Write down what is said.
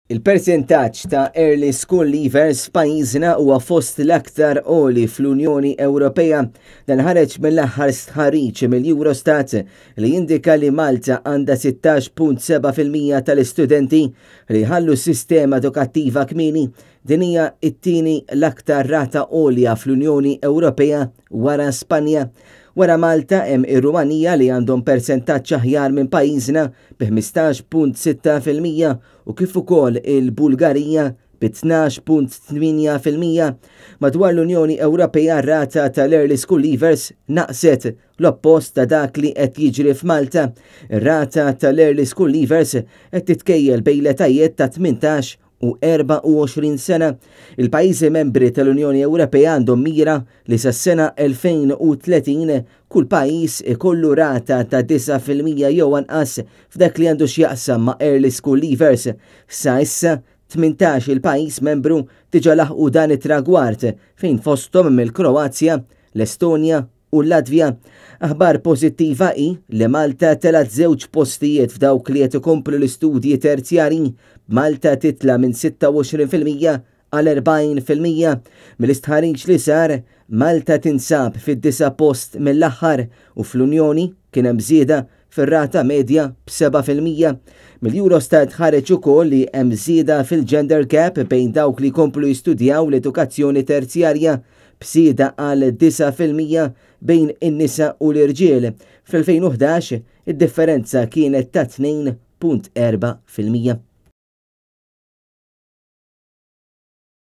Il-persentaġġ ta' early school leavers f'pajjiżna huwa fost l-aktar għoli fl-Unjoni Ewropea. Dan ħareġ mill-aħħar stħarriġ mill-Eurostat li jindika li Malta għandha 16.7% tal-istudenti li jħallu s-sistema edukattiva kmieni. Din hija t-tieni l-aktar rata għolja fl-Unjoni Ewropea wara Spanja. Wara Malta hemm ir-Rumanija li għandhom persentaġġ aħjar minn pajjiżna bi 15.6% u kif ukoll il-Bulgarija bi 12.8%. Madwar l-Unjoni Ewropea r-rata tal-early school leavers naqset l-oppost ta' dak li qed jiġri f'Malta. Ir-rata tal-early school leavers qed titkejjel bejn l-etajiet ta' 18 u 24 sena. Il-pajjiżi membri tal-Unjoni Ewropea għandhom mira li sas-sena 2030 kull pajjiż ikollu rata ta' 9% jew anqas f'dak li għandu x'jaqsam ma' early school leavers. Sa issa, 18 il-pajjiż membru diġà laħqu dan it-tragward fejn fosthom hemm il-Kroazja, l-Estonja u l-Latvja. Aħbar pożittiva hi li Malta telgħet żewġ postijiet f'dawk li qed ikomplu l-istudji terzjarji, b'Malta titla' minn 26% għal 40%. Mill-istħarriġ li sar, Malta tinsab fid-disa' post mill-aħħar u fl-Unjoni kien hemm żieda fir-rata medja b'7%. Mill-Eurostat ħareġ ukoll li hemm żieda fil-gender gap bejn dawk li jkomplu jistudjaw l-edukazzjoni terzjarja b'żieda għal 9% bejn in-nisa u l-irġiel. Fl-2011 id-differenza kienet ta' 2.4%.